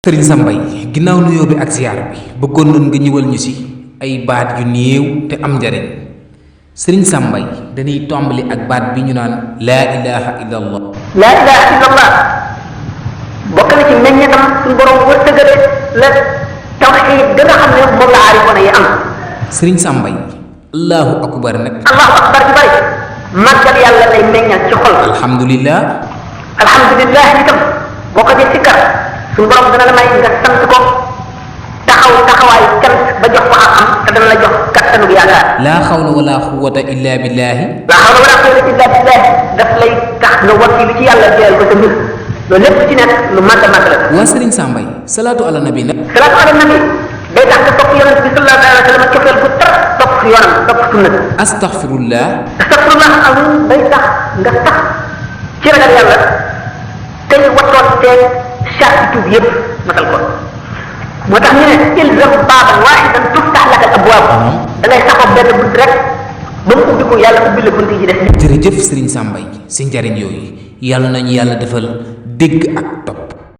Serigne Sambay ginaaw nuyo bi ak ziar bi bëggon nañ nga ñëwal ñu ci ay baat yu neew te am njariñ Serigne Sambay dañuy tombali ak baat bi ñu naan la ilaha illallah. la ilaha illallah bokk na ci meññatam suñu borom wërtëgale la tawhid da nga xam ne moom la aarifona yi am. Serigne Sambay allahu akbar nak. allahu akbar ci bari màggal yàlla lay meññal ci xol. alhamdulillah. alhamdulillah itam boo ko dee sikkar suñu borom dana la may nga sant ko taxawaay cant ba jox ko xam te dana la jox kattanu yaakaar. la hawla wala quwwata illa billahi. la hawla wala quwwata illa billahi daf lay tax nga wakkilu ci yàlla jël ko sa mbir loolu lépp ci nekk lu màgg a màgg la. waa Serigne Sambay salatu ala nabi nag. salatu ala nabi day tax nga topp yonent bi sallallahu alayhi wa sallam cofeel bu tar topp yoonam topp sunna. astaghfirullah. astaghfirullah azim day tax nga tax ci ragal yàlla tey wattoon teeg charte tuub yëpp matal ko moo tax ñu ne ilzam baaban waaxidan tuftax laka al abwaab da ngay saxoo benn bunt rek ba mu ubbi ko yàlla ubbi la bunt yi ci def. jërëjëf Serigne Sambay si njariñ yooyu yàlla nañu yàlla defal dégg ak topp.